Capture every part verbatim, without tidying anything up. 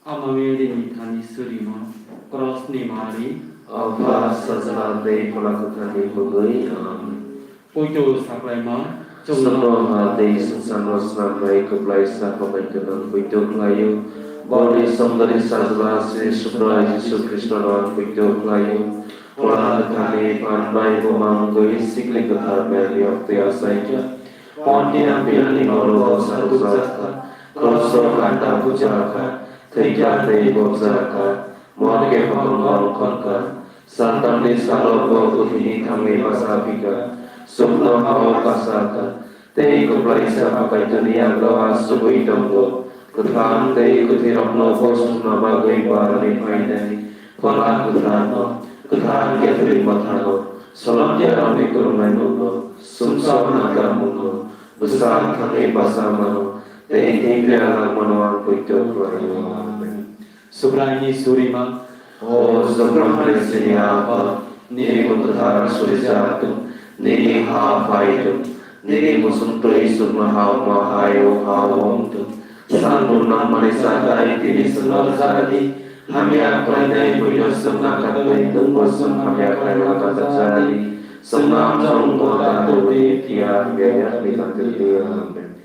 Ama Mary ni thani surima, Cross ni mari. Apha, Sajla tei Phola Kwthar ni mungwi. Amen. Poito saklaima, chwngno ha tei swngcharno snamnai kwplaisa hambai gwnang poito khlaio. Borni Songdari Sajla Sri Subrai Jisu Khristono ang poito khlaio. Phola Kwthar ni phan bai buma wngwi Sikli Kwthar Mary ni oktwi achaikha. Pontius Pilat ni molo o sarukjakha, kroso kanta bujak kha, thwikha tei bokjak kha, morke hokong o ongkhor kha, saltamni salo bo kwthwini thangwi bacha phikha, sukno ha-o kasa kha, tei kwplaisa bo Kaitorni yago achugwi tongo, kwthang tei kwthwirokno bo sukna bagwi barani phainai, Phola Kwtharno, kwthang Catholic Mothano, Solomtiarokni kwrwngnaimungno, sumsok nangkukmungno, bwsang thangwi bacha mano, tei thengkhe alak mano ang poito khlaio. Amen. Subraini surima. O Subraini sini Apha, nini mung kwthar surijak thung, nini ha phai thung, nini muchung twi chukma ha wngma hai o ha o wng thung. Salbrum nangmani cha tei tini chwngno rwchadi. Hamya khlainai buino chwng nangkha tei nwngbo chwng hamya khlaina bachaksadi. Chwngno amchong wngmo ta tubudi, phiya hamya yakni ta tubudi. Amen.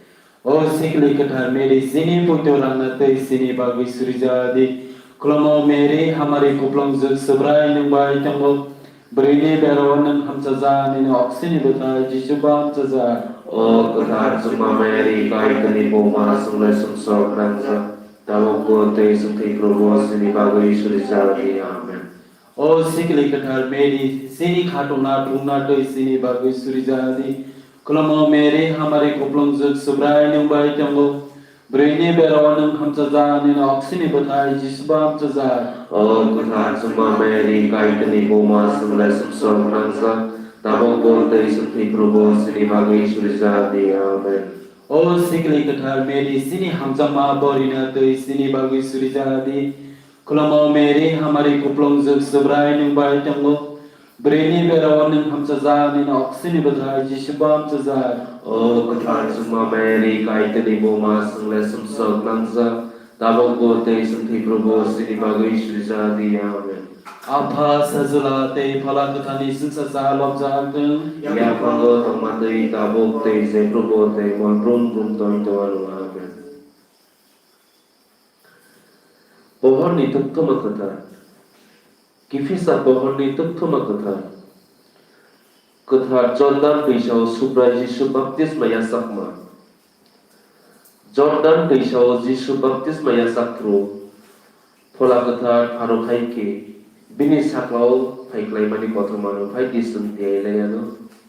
O Sikli Kwthar Mary, chini poito rangna tei chini bagwi surijadi. Khulumao Mary, hamari kuplungjwk, Subrai nwng bai tongo. Bwrwini bero nwng hamchajak, nini oksini bwthai Jisu bo hamchajak. O kwthar chwngma Mary, Kaitorni buma, chwngno sumsok nangjak, tabukbo tei chwng thwi phuru bo chini bagwi surijak di. Amen. O Sikli Kwthar Mary, chini khatungna thungna tei chini bagwi surijak di. Khulumao Mary, hamari kuplungjwk, Subrai nwng bai tongo. Bwrwini bero nwng hamchajak, nini oksini bwthai Jisu bo hamchajak. O kwthar chwngma Mary, Kaitorni buma, chwngno sumsok nangjak, tabukbo tei chwng thwi phuru bo chini bagwi surijak di. Amen. O Sikli Kwthar Mary, chini hamjakma borina tei chini bagwi surijak di. Khulumao Mary, hamari kuplungjwk, Subrai nwng bai tongo. Bwrwini bero nwng hamchajak, nini oksini bwthai Jisu bo hamchajak. O kwthar chwngma Mary, Kaitorni buma, chwngno sumsok nangjak, tabukbo tei chwng thwi phuru bo chini bagwi surijak di. Amen. Apha, Sajla tei Phola Kwtharni chwngsacha lobjak thung. Yaphango tongma twi tabuk tei jephrubo tei mol brum brum tongthoano. Amen. Pohorni tukthoma kwthar. Kiphilsa pohorni tukthoma kwthar. Kwthar Jordan twisao Subrai Jisu baptisma yachakma. Jordan twisao Jisu baptisma yachak phuru Phola Kwthar pharo khai khe bini sakao phai klaimani kothomano phai di chwng tiyai lai anw.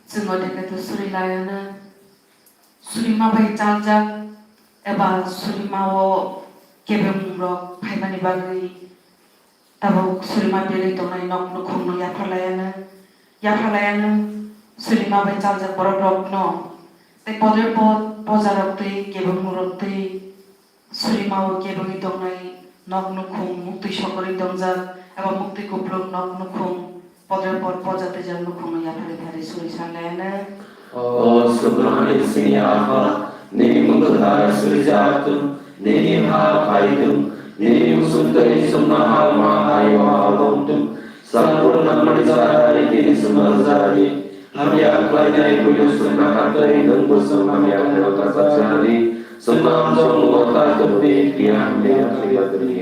Chwng o dekhe to suri lai anw. Surima bai chaljak eba surima o kebengrok phaimani bagwi tabuk surima belwi tongnai nok nukhungno yapharlai anw, yapharlai anw surima bai chaljak borokrokno tei podre pod pojarok twi kebengrok twi Surima o kebengwi tongnai nok nukhung muktwi sokorwi tongjak, eba muktwi kupulung nok nukhung podre pod poja twijak nukhungno yapharwi pharwi suri sanlai anw. O Subraini sini Apha, nini mung kwthar surijak thung, nini ha phai thung, nini muchung twi chwngno ha wngma hai o ha o wng thung. Salbrum nangmani cha tei tini chwngno rwchadi. Hamya khlainai buino chwngno ha tei nwngbo chwng hamya khlaina bachaksadi. Chwngno amchong wngma ta tubudi, phiya hamya khlaiba tubudi.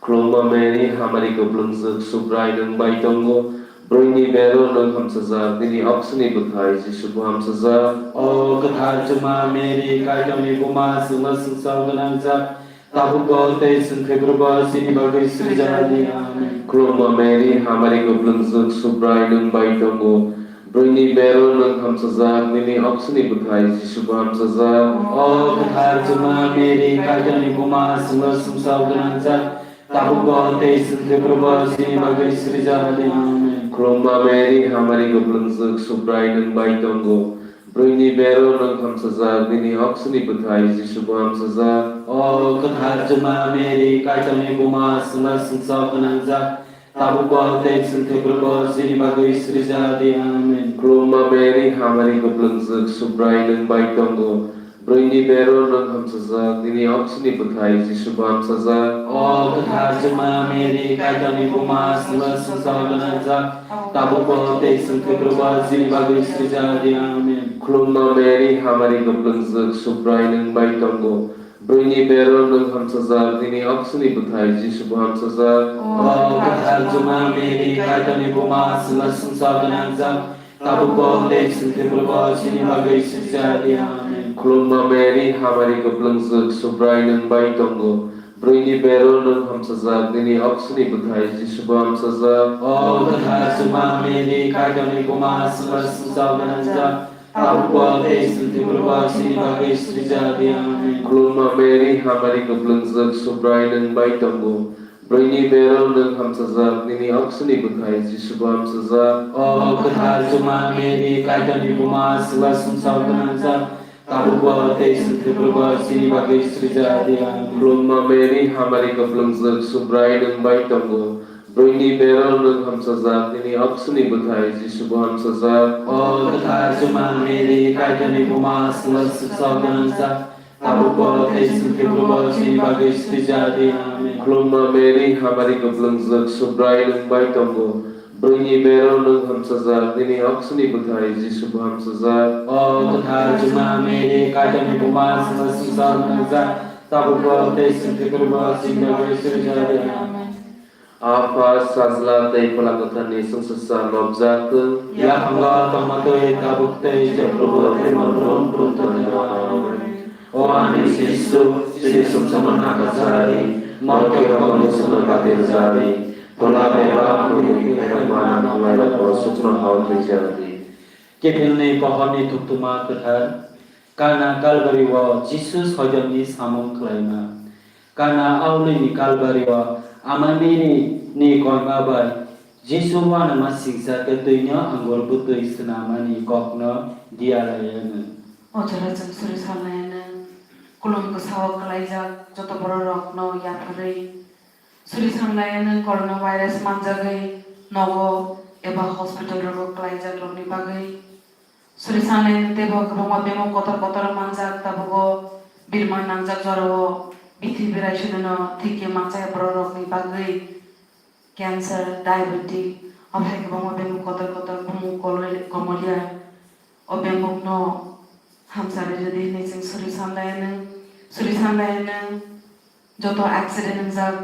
Khulumma Mary, hamari kupulung swk, Subrai nwng bai tongo. Bwrwini bero nwng hamchajak, nini oksini bwthai Jisu bo hamchajak. O kwthar chwngma Mary, Kaitorni buma, chwngno sumsok gwnangjak, tabukbo tei chwng thwiphurubo chini bagwi surijakdi. Amen. Khulumma Mary, hamari kupulung swk, Subrai nwng bai tongo. Bwrwini bero nwng hamchajak, nini oksini bwthai Jisu bo hamchajak. O kwthar chwngma Mary, Kaitorni buma, chwngno sumsok gwnangjak, tabukbo tei chwng thwiphurubo chini bagwi surijakdi. Amen. Khulumma Mary, hamari kupulung swk, Subrai nwng bai tongo. Bwrwini bero nwng hamchajak, nini oksini bwthai Jisu bo hamchajak. O kwthar chwngma Mary, Kaitorni buma, chwngno sumsok gwnangjak, tabukbo tei chwng thwiphurubo chini bagwi surijakdi. Amen. Khulumma Mary, hamari kupulung swk, Subrai nwng bai tongo. Bwrwini bero nwng hamsajak, nini oksini bwthai Jisu bo hamsajak. O kwthar chwngma Mary, Kaitorni buma, swngno sumsok gwnangjak, tabukbo tei chwng thwiphrubo chini bagwi swijak di. Amen. Khulumma Mary, hamari kwplwngjwk, Subrai nwng bai tongo. Bwrwini bero nwng hamsajak, nini oksini bwthai Jisu bo hamsajak. O kwthar chwngma Mary, Kaitorni buma, swngno sumsok gwnangjak, tabukbo tei chwng thwiphrubo chini bagwi swijak di. Amen. Khulumma Mary, hamari kwplwngjwk, Subrai nwng bai tongo. Bwrwini bero nwng hamsajak, nini oksini bwthai Jisu bo hamsajak. O kwthar chwngma Mary, Kaitorni buma, swngno sumsok gwnangjak, tabukbo tei chwng thwiphrubo chini bagwi swijak di. Amen. Khulumma Mary, hamari kwplwngjwk, Subrai nwng bai tongo. Bwrwini bero nwng hamsajak, nini oksini bwthai Jisu bo hamsajak. O kwthar chwngma Mary, Kaitorni buma, swngno sumsok gwnangjak, tabukbo tei chwng thwiphrubo chini bagwi swijak di. Amen. Khulumma Mary, hamari kwplwngjwk, Subrai nwng bai tongo. Bwrwini bero nwng hamsajak, nini oksini bwthai Jisu bo hamsajak. O kwthar chwngma Mary, Kaitorni buma, swngno sumsok gwnangjak, tabukbo tei chwng thwiphrubo chini bagwi swijak di. Amen. Khulumma Mary, hamari kwplwngjwk, Subrai nwng bai tongo. Bwrwini bero nwng hamsajak, nini oksini bwthai Jisu bo hamsajak. O kwthar chwngma Mary, Kaitorni buma, swngno sumsok gwnangjak, tabukbo tei chwng thwiphrubo chini bagwi swijak di. Amen. Apha, Sajla tei Phola Kwtharni chwngsasa nobjak thung. Yaphango tongma twi tabuk tei jephrubo tei monrom brum tongnairok. Amen. O ani Jisu, chini sumsokno nakajari, morke rokni sumno katirjari, phola bebak muni khairokma nangnairokbo sukno hao thwijadi. Kiphilni pohorni thuktuma kwthar. Kana Kalbari o Jisu soidomni samung khlaima. Kana aulini Kalbari o Ama Mary ni koima bai Jisu uanama sikjak khe twino angur bwtwi swnamani kokno diya lai anw. O jora chwng suri salnai anw, kulum bwsao kwlaijak joto bororokno yapharwi suri salnai anw, coronavirus manjagwi nogo eba hospital rogo kwlaijak rokni bagwi. Suri sanai teibo kwbangma bemuk kotor kotor manjak, tabukbo birman nangjak jorao bithi birai sunono thwikhe manchaya bororokni bagwi cancer, diabetic, ophai kwbangma bemuk kotor kotor bumung koloi-, komolia. O bemukno hamsa rijadi hinwi chwng suri sanlainw, suri sanlainw. Joto accident wngjak,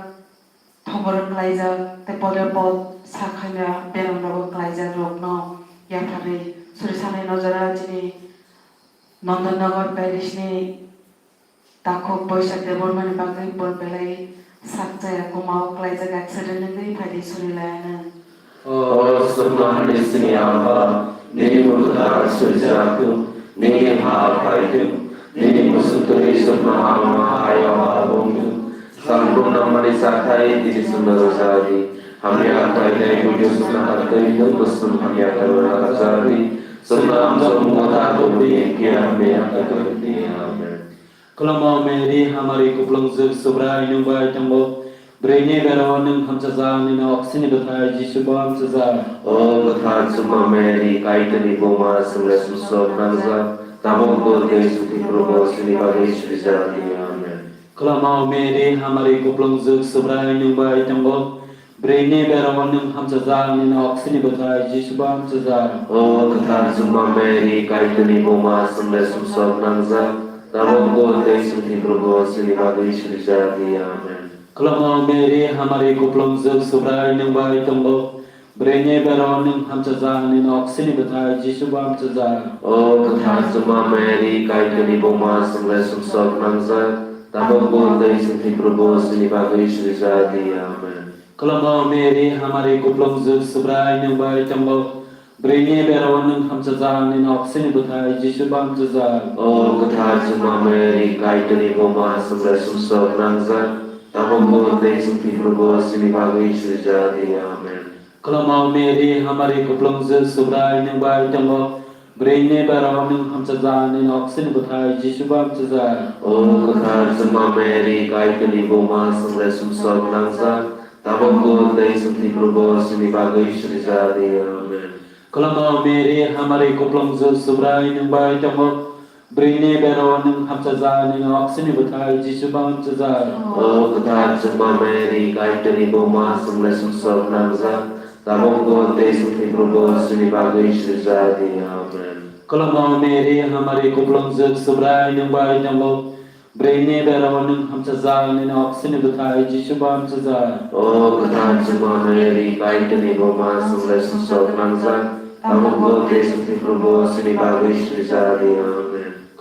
thongor kwlaijak tei podre pod sak hamya beram rogo kwlaijak rokno yapharwi suri sanai nojora chini Nondonnagar parish ni takhuk Boisak Debbarma ni bagwi bo belai sak chaya Kuma o kwlaijak accident wngwi phaidi suri laianw. O swkmani sini Ama, nini mung kwthar swijak thung, nini ha phai thung, nini muchung twi swkma hamma haio habung thung. Samung nangmani chathai tini chwngno rwja di. Hamya khlainai buino chwngno nakartwi, nwng bo chwng hamya khlaina nakarja di. Chwngno amjokmungo ta tubudi, phiya hamya khlaina tubudi. Amen. Kwlwngma Mary, hamari kuplungjwk Subrai nwng bai tongo. Bwrwini bero nwng hamchajak, nini oksini bwthai Jisu bo hamchajak. O kwthar chwngma Mary, Kaitorni buma, chwngno sumsok nangjak, tabukbo tei chwng thwiphurubo chini bagwi swijak di. Amen. Kwlwngma Mary, hamari kuplungjwk Subrai nwng bai tongo. Bwrwini bero nwng hamchajak, nini oksini bwthai Jisu bo hamchajak. O kwthar chwngma Mary, Kaitorni buma, chwngno sumsok nangjak, tabukbo tei chwng thwiphurubo chini bagwi swijak di. Amen. Kwlwngma Mary, hamari kuplungjwk Subrai nwng bai tongo. Bwrwini bero nwng hamchajak, nini oksini bwthai Jisu bo hamchajak. O kwthar chwngma Mary, Kaitorni buma, chwngno sumsok nangjak, tabukbo tei chwng thwiphurubo chini bagwi swijak di. Amen. Kwlwngma Mary, hamari kuplungjwk Subrai nwng bai tongo. Bwrwini bero nwng hamchajak, nini oksini bwthai Jisu bo hamchajak. O kwthar chwngma Mary, Kaitorni buma, chwngno sumsok nangjak, tabukbo tei chwng thwiphurubo chini bagwi swijak di. Amen. Kwlwngma Mary, hamari kuplungjwk Subrai nwng bai tongo. Bwrwini bero nwng hamchajak, nini oksini bwthai Jisu bo hamchajak. O kwthar chwngma Mary, Kaitorni buma, chwngno sumsok nangjak, tabukbo tei chwng thwiphurubo chini bagwi swijak di. Amen. Kwlwngma Mary, hamari kuplungjwk Subrai nwng bai tongo. Bwrwini bera-o nwng hamchajak, nini oksini bwthai Jisu bo hamchajak. O kwthar Juma Mary, Kaitorni buma, chwng bai sumsok nangjak, tabukbo tei chwng thwiphrubo chini bagwi swijak di. Amen. Kwlwngma Mary, hamari kuplungjwk, Subrai nwng bai tongo. Bwrwini bera-o nwng hamchajak, nini oksini bwthai Jisu bo hamchajak. O kwthar Juma Mary, Kaitorni buma, chwng bai sumsok nangjak, tabukbo tei chwng thwiphrubo chini bagwi swijak di. Amen.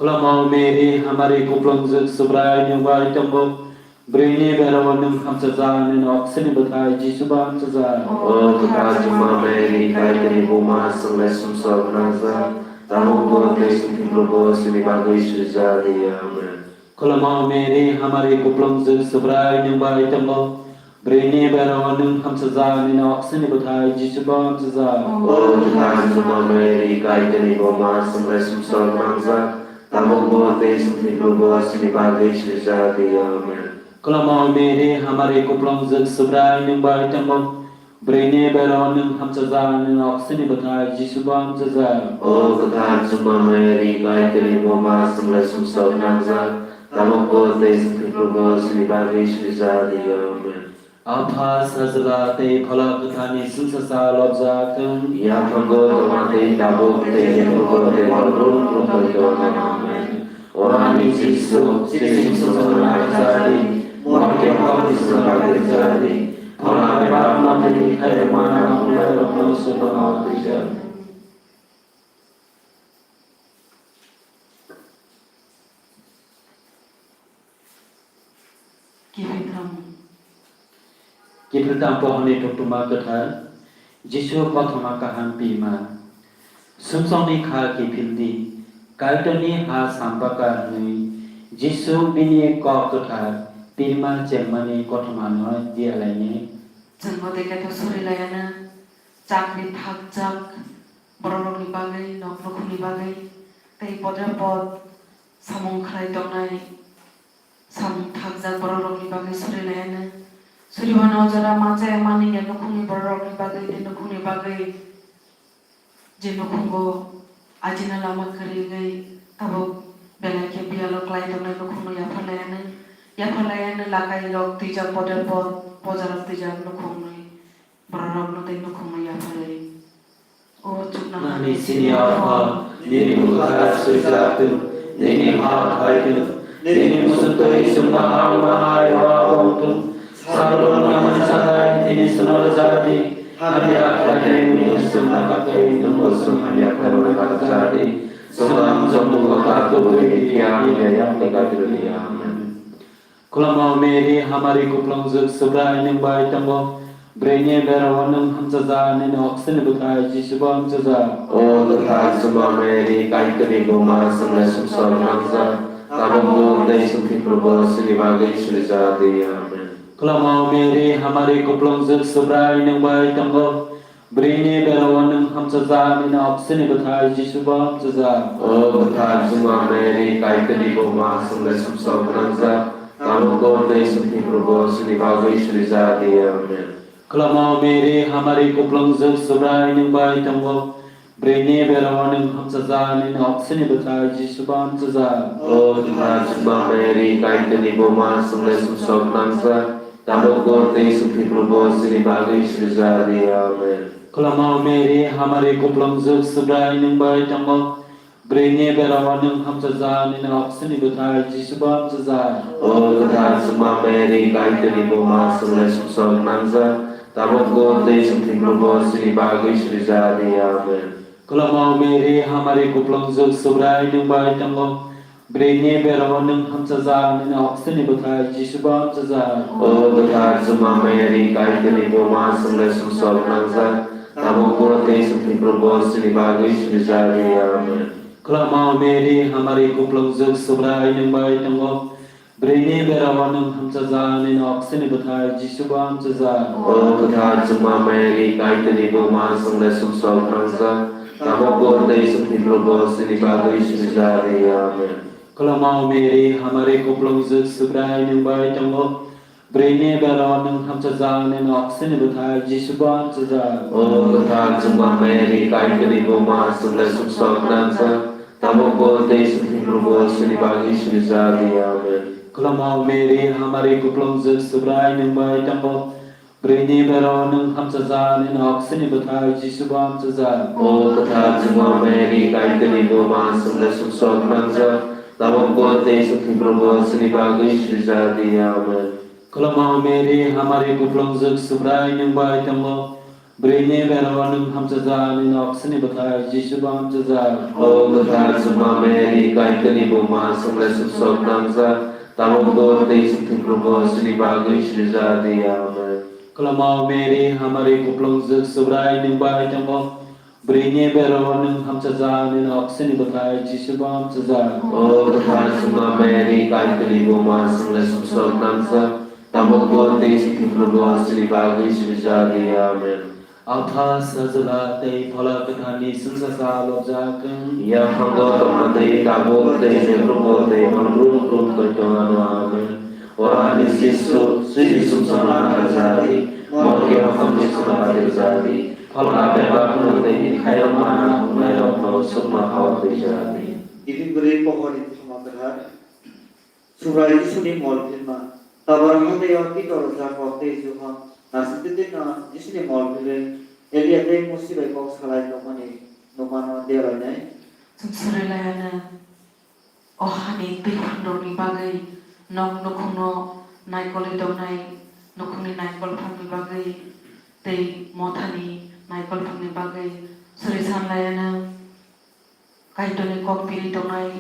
Kwlwngma Mary, hamari kuplungjwk, Subrai nwng bai tongo. Bwrwini bera-o nwng hamchajak, nini oksini bwthai Jisu bo hamchajak. O kwthar Juma Mary, Kaitorni buma, chwng bai sumsok nangjak, tabukbo tei chwng thwiphrubo chini bagwi swijak di. Amen. Kwlwngma Mary, hamari kuplungjwk, Subrai nwng bai tongo. Bwrwini bera-o nwng hamchajak, nini oksini bwthai Jisu bo hamchajak. O kwthar Juma Mary, Kaitorni buma, chwng bai sumsok nangjak, tabukbo tei chwng thwiphrubo chini bagwi swijak di. Amen. Kwlwngma Mary, hamari kuplungjwk, Subrai nwng bai tongo. Bwrwini bera-o nwng hamchajak, nini oksini bwthai Jisu bo hamchajak. O kwthar Juma Mary, Kaitorni buma, chwng bai sumsok nangjak, tabukbo tei chwng thwiphrubo chini bagwi swijak di. Amen. Apha, Sajla tei Phola Kwtharni chwngsacha lobjak thung. Yaphango tongma tei tabuk tei hemphrubo tei hor brum brum bai tongo. Amen. O ani Jisu, chini sumsokno naijadi, monkhe hokni sumsokno naijadi, phola bebak manthai khairokma nangkuknairokno sumsokno twijak. Kiphiltham. Kiphiltham pohorni thuktuma kwthar, Jisu kothoma kaham pima. Sumsokni kha kiphil di, Kaitorni ha sampaka hwnwi Jisu bini kok kwthar pirma chengmani kothomano diya lainai. Chwng bo tei khe to suri laiya na, chakri thakjak bororokni bagwi, nok nukhungni bagwi, tei podre pod samung khlai tongnai samung thakjak bororokni bagwi suri laiya na. Suri mano jora ma chaya mani ya nukhungni bororokni bagwi tei nukhungni bagwi. Je nukhungo ajina lama kwrwigwi tabuk belai khe biyalo klai tongnai nukhungno yapharlaiyanwi, yapharlaiyanwi lakairok twijak, podre pod pojarok twijak nukhungni bororokno tei nukhungno yapharwi. O chuknohani sini Apha, nini bwkha swijak thung, nini ha phai thung, nini muchungtwi chwngno ha wngma hai o abo wng thung. Salrok nangmani chanai tini chwngno rwjak di, hamya khlainai mungni chwngno kha khe nwngbo chwng hamya khlaimani kha rwjak di. Chwngno ang chongmung kwthar kubui di, phiya hamya yakni kaitor di. Amen. Kwlwngma Mary, hamari kuplungjwk, Subrai nwng bai tongo. Bwrwini bera-o nwng hamchajak, nini oksini bwthai Jisu bo hamchajak. O kwthar Juma Mary, Kaitorni buma, chwngno sumsok nangjak, tabukbo tei chwng thwiphrubo chini bagwi swijak di. Amen. Kwlwngma Mary, hamari kuplungjwk, Subrai nwng bai tongo. Bwrwini bera-o nwng hamchajak, nini oksini bwthai Jisu bo hamchajak. O kwthar Juma Mary, Kaitorni buma, chwngno sumsok nangjak, tabukbo tei chwng thwiphrubo chini bagwi swijak di. Amen. Kwlwngma Mary, hamari kuplungjwk, Subrai nwng bai tongo. Bwrwini bera-o nwng hamchajak, nini oksini bwthai Jisu bo hamchajak. O kwthar Juma Mary, Kaitorni buma, chwngno sumsok nangjak, tabukbo tei chwng thwiphrubo chini bagwi swijak di. Amen. Kwlwngma Mary, hamari kuplungjwk, Subrai nwng bai tongo. Bwrwini bera-o nwng hamchajak, nini oksini bwthai Jisu bo hamchajak. O kwthar Juma Mary, Kaitorni buma, chwngno sumsok nangjak, tabukbo tei chwng thwiphrubo chini bagwi swijak di. Amen. Kwlwngma Mary, hamari kuplungjwk, Subrai nwng bai tongo. Bwrwini bera-o nwng hamchajak, nini oksini bwthai Jisu bo hamchajak. O kwthar Juma Mary, Kaitorni buma, chwngno sumsok nangjak, tabukbo tei chwng thwiphrubo chini bagwi swijak di. Amen. Kwlwngma Mary, hamari kuplungjwk, Subrai nwng bai tongo. Bwrwini bera-o nwng hamchajak, nini oksini bwthai Jisu bo hamchajak. O kwthar Juma Mary, Kaitorni buma, chwngno sumsok nangjak, tabukbo tei chwng thwiphrubo chini bagwi swijak di. Amen. Kwlwngma Mary, hamari kuplungjwk, Subrai nwng bai tongo. Bwrwini bera-o nwng hamchajak, nini oksini bwthai Jisu bo hamchajak. O kwthar Juma Mary, Kaitorni buma, chwngno sumsok nangjak, Tabukbo tei swkang Probo chini bagwi suri ja di. Amen. Kwlamo Mary, hamari kuplungjwk, Subrai nwng bai tongo. Bwrwini bero nwng hamchajak, nini nok chini bwthai Jisu bo hamchajak. O kwthar Juma Mary, Kaitorni buma, chwngno sumsok nangjak, tabukbo tei swkang Probo chini bagwi suri ja di. Amen. Kwlamo Mary, hamari kuplungjwk, Subrai nwng bai tongo. Bwrwini bero nwng hamchajak, nini nok chini bwthai Jisu bo hamchajak. O kwthar Juma Mary, Kaitorni buma, chwngno sumsok nangjak, tabukbo tei swkang Probo chini bagwi suri ja di. Amen. Kwlamo Mary, hamari kuplungjwk, Subrai nwng bai tongo. Bwrwini bero nwng hamchajak, nini nok chini bwthai Jisu bo hamchajak. O kwthar Juma Mary, Kaitorni buma, chwngno sumsok nangjak, tabukbo tei swkang Probo chini bagwi suri ja di. Amen. Apha, Sajla tei Phola Kwtharni chwngsacha lobjak wng. Yaphango tongma tei tabuk tei jephrubo tei hor brum brum tongtongano. Amen. O ani Jisu, chini sumsokno nakarjadi, morke hasamni sona batirjadi, phola bebakno tei ni khairokmano hwnnairokno sukma hao twijadi. Tini bwrwi pohorni thama kwthar. Subrai Jisuni mol philma. Tabor hangteo Pitor, Jakob tei Johon nasingtwi twino Jisuni mol philwi Elia tei Musi bai kok salai tongmani nukmano derainai. Chwng suri laiano o hani twi phangrokni bagwi, nok nukhungno naikolwi tongnai nukhungni naikol phangni bagwi tei mothani naikol phangni bagwi suri san laiano. Kaitorni kok piri tongnai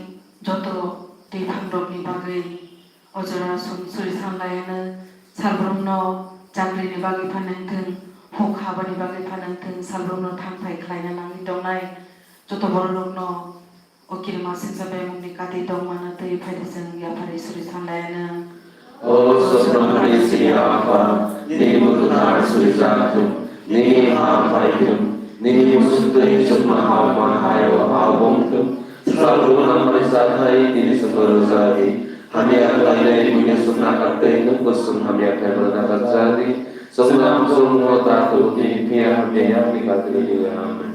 joto twi phangrokni bagwi o jora chwng suri san laiano, salbrumno chakrini bagwi phanangthwng, huk habani bagwi phanangthwng, salbrumno thangthai khlaina nangwi tongnai joto bororokno o kirima singcha bemukni kati tongmano twi phaidi chwng yapharwi suri san laiano. O swknamni Sri Apha, nini bukhuk thar surijak thung, nini ha phai thung, nini muchuk twi chukma ha ma hai o ha bong thung, sal rwna mani chathai tini chwngno rwjadi, hamya khlainai buino chwng nakar tei nwng bo chwng hamya khlaimano nakar jadi, chwngno amchomno ta tubu tini phiya hamya yakni kati rwdi. Amen.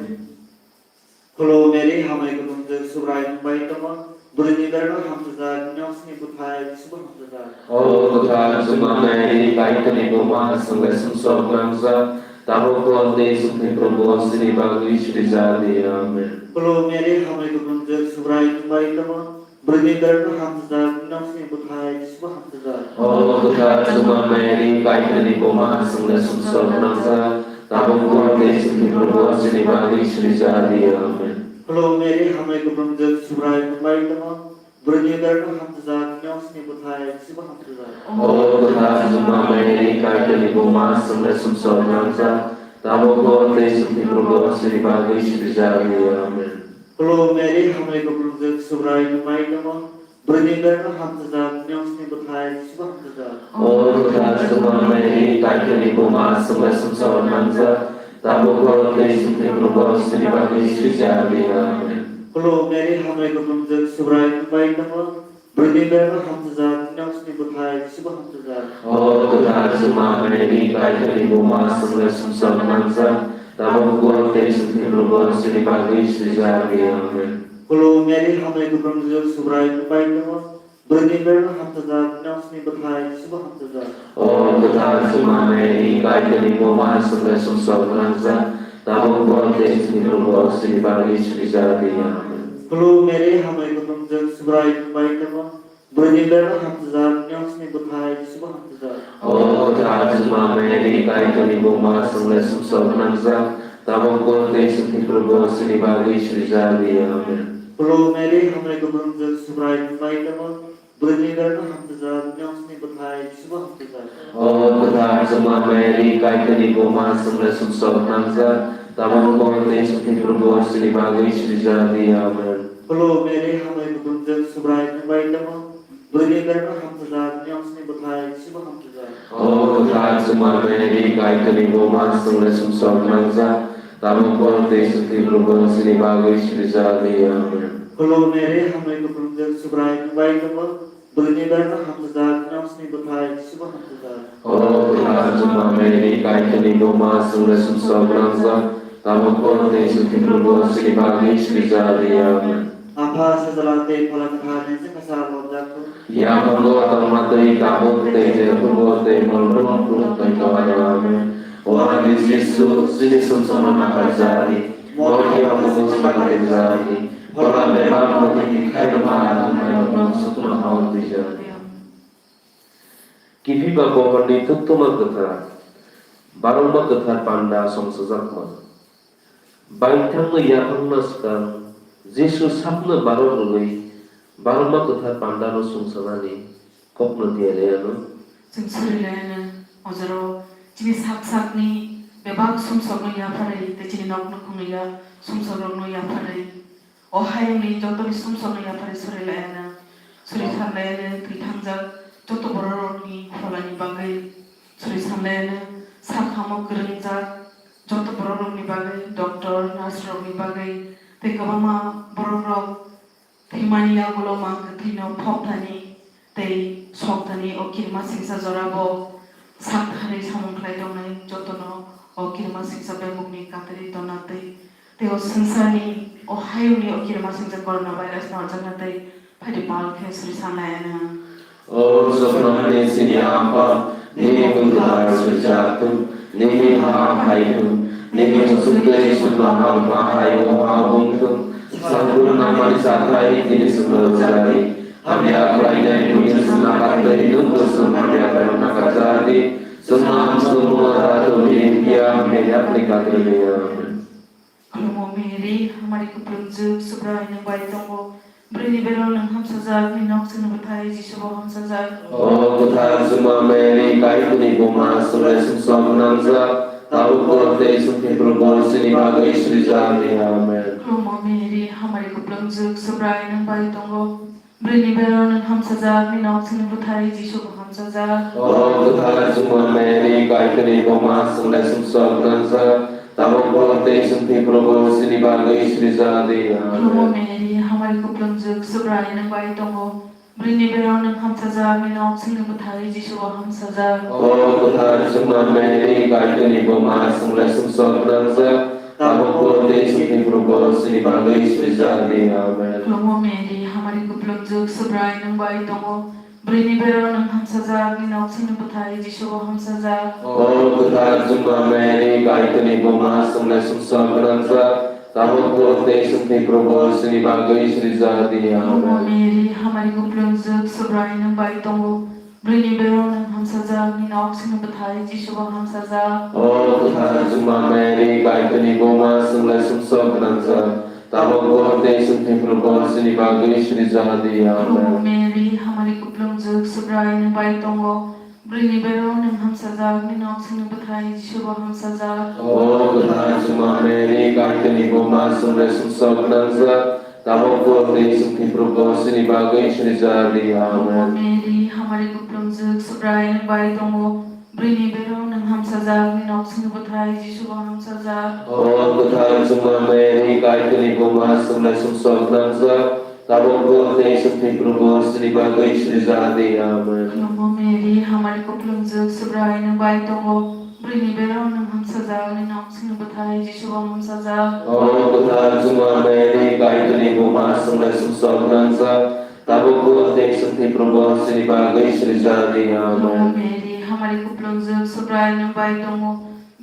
Khulum Mary, hamari kuplungjwk, Subrai nwng bai tongo. Bwrwini berno hamchajak, nini oksini bwthai Jisubo hamchajak. O kwthar Juma Mary, Kaitorni buma, chwngno sumsok nangjak, tabukbo tei chwngni Probo chini bagwi suri jadi. Amen. Khulum Mary, hamari kuplungjwk, Subrai nwng bai tongo. Bwrwini berno hamchajak, nini oksini bwthai Jisubo hamchajak. O kwthar Juma Mary, Kaitorni buma, chwngno sumsok nangjak, tabukbo tei chwngni Probo chini bagwi suri jadi. Amen. Khulum Mary, hamari kuplungjwk, Subrai nwng bai tongo. Bwrwini berno hamchajak, nini oksini bwthai Jisubo hamchajak. O kwthar Juma Mary, Kaitorni buma, chwngno sumsok nangjak, tabukbo tei chwngni Probo chini bagwi suri jadi. Amen. Khulum Mary, hamari kuplungjwk, Subrai nwng bai tongo. Bwrwini berno hamchajak, nini oksini bwthai Jisubo hamchajak. O kwthar Juma Mary, Kaitorni buma, chwngno sumsok nangjak, tabukbo tei chwngni Probo chini bagwi suri jadi. Amen. Khulum Mary, hamari kuplungjwk, Subrai nwng bai tongo. Bwrwini berno hamchajak, nini oksini bwthai Jisubo hamchajak. O kwthar Juma Mary, Kaitorni buma, chwngno sumsok nangjak, tabukbo tei chwngni Probo chini bagwi suri jadi. Amen. Khulum Mary, hamari kuplungjwk, Subrai nwng bai tongo. Bwrwini berno hamchajak, nini oksini bwthai Jisubo hamchajak. O kwthar Juma Mary, Kaitorni buma, chwngno sumsok nangjak, tabukbo tei chwngni Probo chini bagwi suri jadi. Amen. Khulum Mary, hamari kuplungjwk, Subrai nwng bai tongo. Bwrwini berno hamchajak, nini oksini bwthai Jisubo hamchajak. O kwthar Juma Mary, Kaitorni buma, chwngno sumsok nangjak, tabukbo tei chwngni Probo chini bagwi suri jadi. Amen. Khulum Mary, hamari kuplungjwk, Subrai nwng bai tongo. Bwrwini berno hamchajak, nini oksini bwthai Jisubo hamchajak. O kwthar Juma Mary, Kaitorni buma, chwngno sumsok nangjak, tabukbo tei chwngni Probo chini bagwi suri jadi. Amen. Khulum Mary, hamari kuplungjwk, Subrai nwng bai tongo. Bwrwini berno hamchajak, nini oksini bwthai Jisubo hamchajak. O kwthar Juma Mary, Kaitorni buma, chwngno sumsok nangjak, tabukbo tei chwngni Probo chini bagwi suri jadi. Amen. Khulum Mary, hamari kuplungjwk, Subrai nwng bai tongo. Bwrwini berno hamchajak, nini oksini bwthai Jisubo hamchajak. O kwthar Juma Mary, Kaitorni buma, chwngno sumsok nangjak, tabukbo tei chwngni Probo chini bagwi suri jadi. Amen. Apha, Pha Sajla tei Phola Kwthar ni jesa kasa lobjak thung. Yaphango tongma tei tabuk tei jephuru tei mol brum brum tongma. Amen. O ani Jisu, chini sumsokno nakarjadi, mol khe obo sumsokno nakarjadi, phola bebak motini khairokma nangmani rokno sukno hao twijadi. Kiphilma Bohorni Thuktuma Kwthar, Barokma Kwthar Panda songchajakma. Baithangno yaphangna swkang Jisu sakno barok rwui Barokma Kwthar Pandano songchanani kokno tiyari ano. Chwng suri lai ano, ojaro chini sak sakni bebak sumsokno yapharwi tei chini nok nukhungni ya sumsokrokno yapharwi. O hayungni jotoni sumsokno yapharwi suri lai ano. Suri san lai ano, thwi thangjak joto bororokni pholani bagwi. Suri san lai ano, sak hamo kwrwngjak joto bororokni bagwi, doctor, nurse rokni bagwi tei kwbangma borokrok thwimani yagulo mang kwthwino phok thani tei sok thani o kirima singsa jorabo sak thani samung khlai tongnai jotono o kirima singsa bebukni katari tonna tei, tei o swngcharni o hayungni o kirima singsa coronavirus no rwjakna tei phaidi pal khe suri san lai ano. O Soknamani chini Apha, nini mung kwthar swijak thung, nini ha phai thung, nini muchuk tei sukma ha wngma hai o ha wng thung. Samung nangmani chathai tini chwngno rwjadi. Hamya khlainai buini chwngno nakardi, nwng bo chwng hamya khlaina nakarjadi. Chwngno hamsung muiya da tubudi, phiya hamya yapri kakrwi. Amen. Khulumo Mary, hamari kuplungjwk, Subrai nwng bai tongo. Bwrwini bero nwng hamsajak, nini nok chwngni bwthai Jisu bo hamsajak. O kwthar chwngma Mary, Kaitorni buma, chwngno sumsok gwnangjak, tabukbo tei chwng thwiphrubo chini bagwi swijak di. Amen. Khulumo Mary, hamari kuplungjwk, Subrai nwng bai tongo. Bwrwini bero nwng hamsajak, nini nok chwngni bwthai Jisu bo hamsajak. O kwthar chwngma Mary, Kaitorni buma, chwngno sumsok gwnangjak, tabukbo tei chwng thwiphrubo chini bagwi swijak di. Amen. Khulumo Mary, hamari kuplungjwk, Subrai nwng bai tongo. Bwrwini bero nwng hamsajak, nini nok chwngni bwthai Jisu bo hamsajak. O kwthar chwngma Mary, Kaitorni buma, chwngno sumsok gwnangjak, tabukbo tei chwng thwiphrubo chini bagwi swijak di. Amen. Khulumo Mary, hamari kuplungjwk, Subrai nwng bai tongo. Bwrwini bero nwng hamsajak, nini nok chwngni bwthai Jisu bo hamsajak. O kwthar chwngma Mary, Kaitorni buma, chwngno sumsok gwnangjak, tabukbo tei chwng thwiphrubo chini bagwi swijak di. Amen. Khulumo Mary, hamari kuplungjwk, Subrai nwng bai tongo. Bwrwini bero nwng hamsajak, nini nok chwngni bwthai Jisu bo hamsajak. O kwthar chwngma Mary, Kaitorni buma, chwngno sumsok gwnangjak, tabukbo tei chwng thwiphrubo chini bagwi swijak di. Amen. Khulumo Mary, hamari kuplungjwk, Subrai nwng bai tongo. Bwrwini bero nwng hamsajak, nini nok chwngni bwthai Jisu bo hamsajak. O kwthar chwngma Mary, Kaitorni buma, chwngno sumsok gwnangjak, tabukbo tei chwng thwiphrubo chini bagwi swijak di. Amen. Mary, hamari kuplungjwk, Subrai nwng bai tongo. Bwrwini bero nwng hamsajak, nini nok chwngni bwthai Jisu bo hamsajak. O kwthar chwngma Mary, Kaitorni buma, chwngno sumsok gwnangjak, tabukbo tei chwng thwiphrubo chini bagwi swijak di. Amen. Khulumo Mary, hamari kuplungjwk, Subrai nwng bai tongo. Bwrwini bero nwng hamsajak, nini nok chwngni bwthai Jisu bo hamsajak. O kwthar chwngma Mary, Kaitorni buma, chwngno sumsok gwnangjak, tabukbo tei chwng thwiphrubo chini bagwi swijak di. Amen. Khulumo Mary, hamari kuplungjwk, Subrai nwng bai tongo.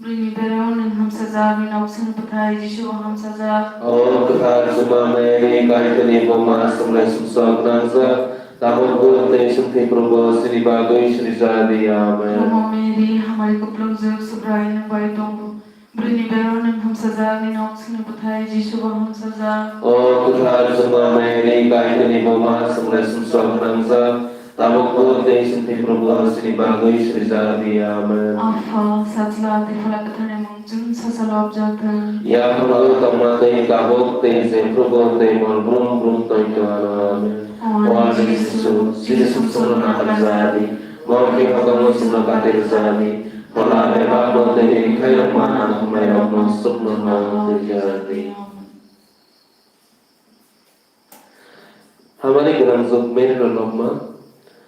Bwrwini bero nwng hamsajak, nini nok chwngni bwthai Jisu bo hamsajak. O kwthar chwngma Mary, Kaitorni buma, chwngno sumsok gwnangjak, tabukbo tei chwng thwiphrubo chini bagwi swijak di. Amen. Khulumo Mary, hamari kuplungjwk, Subrai nwng bai tongo. Bwrwini bero nwng hamsajak, nini nok chwngni bwthai Jisu bo hamsajak. O kwthar chwngma Mary, Kaitorni buma, chwngno sumsok gwnangjak, tabukbo tei chwng thwiphrubo chini bagwi swijak di. Amen. Apha, Sajla tei Phola Kwtharni mung chwng sacha lobjak thung. Yaphango tongma tei tabuk tei jephrubo tei mol brum brum tongthung ano. Amen. O ani Jisu, chini sumsokno nakarjadi, mol khe kotorno chwngno katirjadi, phola bebakno tei khairokma nangkuknairokno sukno hao twijadi. Hamari gwnangjwk Mary no nokma,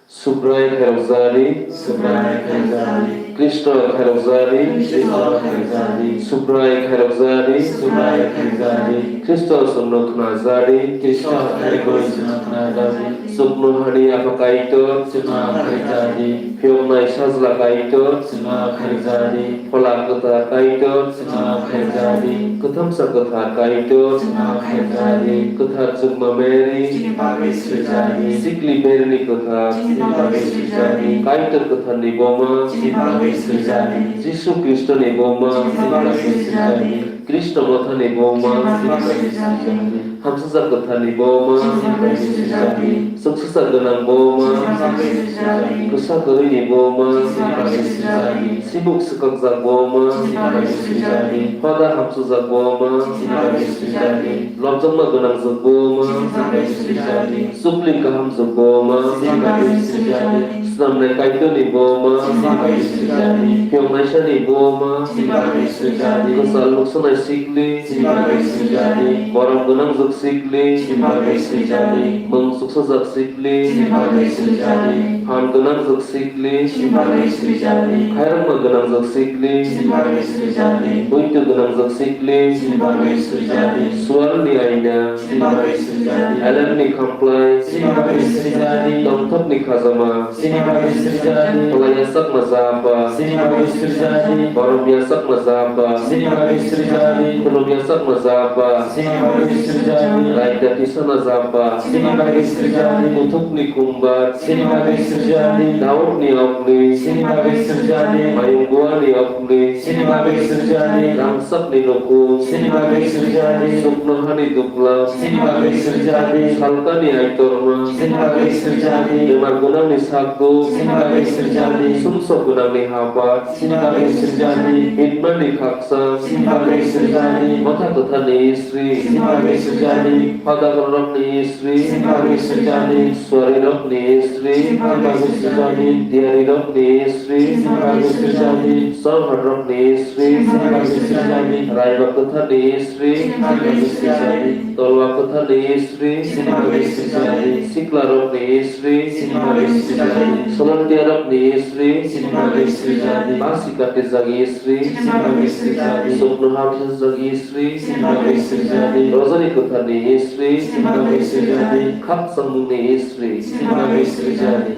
Subrai khairokjadi. Subrai khairokjadi. Khristo khairokjadi. Khristo khairokjadi. Subrai khairokjadi. Subrai khairokjadi. Khristo chwngno khnajadi. Khristo khairokgwi chwngno khnajadi. Chuknohani Apha Kaitor. Chwngno khairokjadi. Phiyoknai Sajla Kaitor. Chwngno khairokjadi. Phola Kwthar Kaitor. Chwngno khairokjadi. Kwthamsa Kwthar Kaitor. Chwngno khairokjadi. Kwthar Chwngma Mary. Chini bagwi swijadi. Sikli Mary ni Kwthar. Chini bagwi swijadi. Kaitor Kwtharni Buma. Chini bagwi swijadi. Jisu Khristoni Buma. Chini bagwi swijadi. Khristo Mothani Buma. Chini bagwi swijadi. Hamsajak Kwtharni Buma. Chini bagwi swijadi. Chwngsajak Gwnang Buma. Chini bagwi swijadi. Kwsa Kwrwini Buma. Chini bagwi swijadi. Sibuk swkakjak Buma. Chini bagwi swijadi. Hoda hamsajak Buma. Chini bagwi swijadi. Lobjakma gwnangjak Buma. Chini bagwi swijadi. Chukling kahamjak Buma. Chini bagwi swijadi. Snamnai Kaitorni Buma. Chini bagwi swijadi. Phiyoknaisani Buma. Chini bagwi swijadi. Kwchal nuksanai Sikli. Chini bagwi swijadi. Borom gwnangjak Sikli. Chini bagwi swijadi. Mung suksajak Sikli. Chini bagwi swijadi. Phan gwnangjak Sikli. Chini bagwi swijadi. Khairokma gwnangjak Sikli. Chini bagwi swijadi. Buitu gwnangjak Sikli. Chini bagwi swijadi. Suarni Aina. Chini bagwi swijadi. Elemni Khamplai. Chini bagwi swijadi. Tongthokni Khajama. Chini bagwi swijadi. Phola Yachakma Japa. Chini bagwi swijadi. Borom Yachakma Japa. Chini bagwi swijadi. Khulum Yachakma Japa. Chini bagwi swijadi. Raida Tisana Japa. Chini bagwi swijadi. Kuthukni Khumbar. Chini bagwi swijadi. Daudni Okni. Chini bagwi swijadi. Mayung Buani Okni. Chini bagwi swijadi. Rangchakni Nukhung. Chini bagwi swijadi. Chuknohani Dukla. Chini bagwi swijadi. Salkani Aitorma. Chini bagwi swijadi. Bemar gwnangni Sakduk. Chini bagwi swijadi. Sumsok gwnangni Hapar. Chini bagwi swijadi. Hitmani Khakchang. Chini bagwi swijadi. Motha Kwtharni Isri. Chini bagwi swijadi. Hoda Gwnangrokni Isri. Chini bagwi swijadi. Suarirokni Isri. Chini bagwi swijadi. Diyarirokni Isri. Chini bagwi swijadi. Chongharrokni Isri. Chini bagwi swijadi. Raiba Kwtharni Isri. Chini bagwi swijadi. Tolwa Kwtharni Isri. Chini bagwi swijadi. Siklarokni Isri. Chini bagwi swijadi. Solotiyarokni Isri. Chini bagwi swijadi. Basi katijak Isri. Chini bagwi swijadi. Chuknoha thajak Isri. Chini bagwi swijadi. Rajani Kwtharni Isri. Chini bagwi swijadi. Khakchangmungni Isri. Chini bagwi swijadi.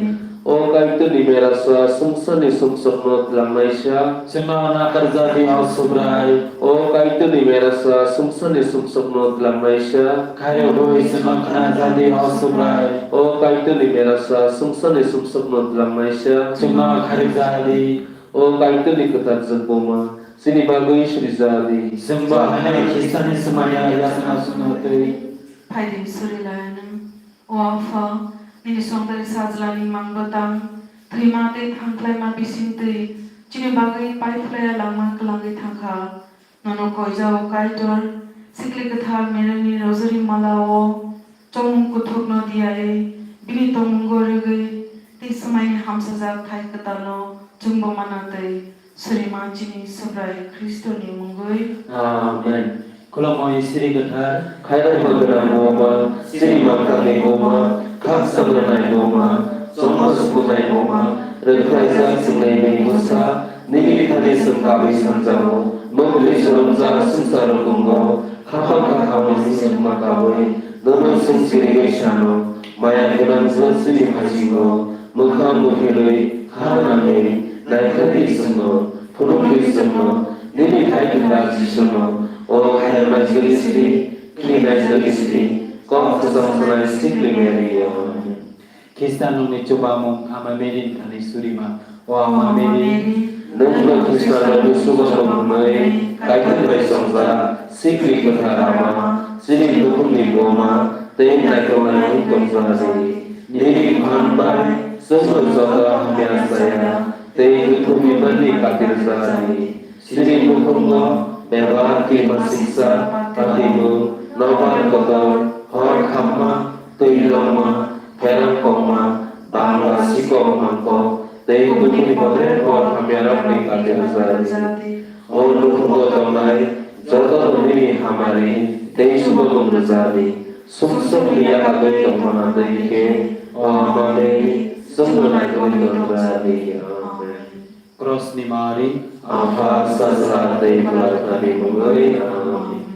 O Kaitorni Merasa, swngcharni sumsokno twlangnaisa. Chwngno nakarjadi, o Subrai. O Kaitorni Merasa, swngcharni sumsokno twlangnaisa. Khairogwi chwngno khnajadi, o Subrai. O Kaitorni Merasa, swngcharni sumsokno twlangnaisa. Chwngno khairokjadi. O Kaitorni Kwthar Chwng Buma, chini bagwi sirijadi. Chwngbo haino Khristoni swmaiya yasna sumno twi. Phaidi surilayanw. O Apha, nini songdari sajlani mang bwtang, thwima tei thangkhlaima bising twi chini bagwi paiphlaiya langma kwlangwi thangkha. Nono koijao Kaitor, sikli kwthar Mereni rosary malao chongmung kuthukno diyawi, bini tongmungo rwgwi tei swmaini hamsajak thai kwtalno chwngbo mana twi. Suriman chini Subrai Khristoni mungwi. Amen. Khulumui siri kwthar. Khairokma gwnang Buma, chini mangkangni Buma, khakchang rwnai Buma, chongma sukunai Buma, rwkhlaijak chwngnaini bwsa, nini bithani chwng kabwi sanjago, mwkli swrwngjak swngchar rukungo, haphang khathamoni chwngma kabwi, nono chwng chirigwi sano, maya gwnangjak chini phasingo, mwkhang muthilwi, kha nangwi, naikhatwi chwngno, phunukwi chwngno, nini Thaitwng Jisu no, o khairoknai jwgwi sri, khinainai jwgwi sri, kok kwchang sanai sikli Mary o. Khristanokni chubamung Ama Mary ni thani surima, o Ama Mary. Nwng no Khristanokni chubamung hwnwi Kaitor bai chongjak, sikli kwthar Ama, chini nukhungni buma, tei naikolnai wng tongjak di. Nini phan bai chwngno joto hamya chaya, tei kuthukni manwi katirjak di. Chini nukhungo bebak, twima siksa, patimung, nobar kotor, hor khamma, twi longma, pherang kokma, bangla sikok mangkok, tei nukhungni bodre bor hamyarokni katirjak di. O nukhungo tongnai joto nini hamari tei chubamung rwjak di. Sumsokni yakagwi tongma twi khe, o Ama Mary, chwngno naikolwi tongjak di. Amen. Krosni mari, Apha, Sajla tei Phola Kwtharni mungwi. Amen.